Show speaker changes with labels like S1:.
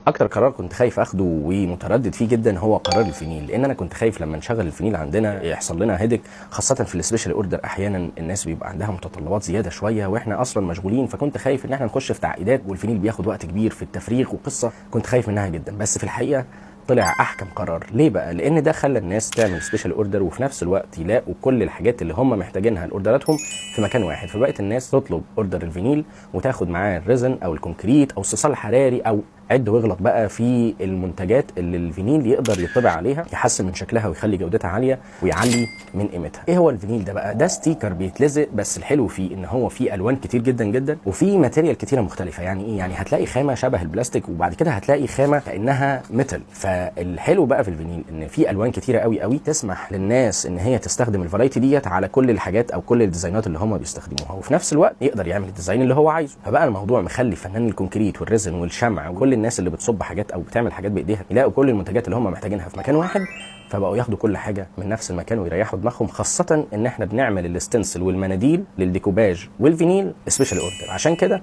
S1: اكتر قرار كنت خايف اخده ومتردد فيه جدا هو قرار الفينيل، لان انا كنت خايف لما نشغل الفينيل عندنا يحصل لنا headache، خاصة في ال special order. احيانا الناس بيبقى عندها متطلبات زيادة شوية واحنا اصلا مشغولين، فكنت خايف ان احنا نخش في تعقيدات، والفينيل بياخد وقت كبير في التفريغ وقصة كنت خايف منها جدا. بس في الحقيقة طلع احكم قرار. ليه بقى؟ لان ده خلى الناس تعمل special order، وفي نفس الوقت يلاقوا كل الحاجات اللي هم محتاجينها لاوردراتهم في مكان واحد. فبقت الناس تطلب order الفينيل وتاخد معاه ال resin او ال concrete او الصلصال الحراري، او عد واغلط بقى في المنتجات اللي الفينيل يقدر يطبع عليها، يحسن من شكلها ويخلي جودتها عالية ويعلي من قيمتها. ايه هو الفينيل ده بقى؟ ده sticker بيتلزق، بس الحلو فيه ان هو فيه الوان كتير جدا جدا وفيه material كتيرة مختلفة. يعني ايه؟ يعني هتلاقي خامة شبه البلاستيك، وبعد كده هتلاقي خامة كانها metal. فالحلو بقى في الفينيل ان فيه الوان كتيرة قوي قوي تسمح للناس ان هي تستخدم ال variety ديت على كل الحاجات او كل الديزاينات اللي هم بيستخدموها، وفي نفس الوقت يقدر يعمل ال design اللي هو عايزه. فبقى الموضوع مخلي فنان ال concrete وال resin والشمع وكل الناس اللي بتصب حاجات او بتعمل حاجات بايديها يلاقوا كل المنتجات اللي هم محتاجينها في مكان واحد، فبقوا ياخدوا كل حاجة من نفس المكان ويريحوا دماغهم. خاصة ان احنا بنعمل ال stencil والمناديل للديكوباج والفينيل special order، عشان كده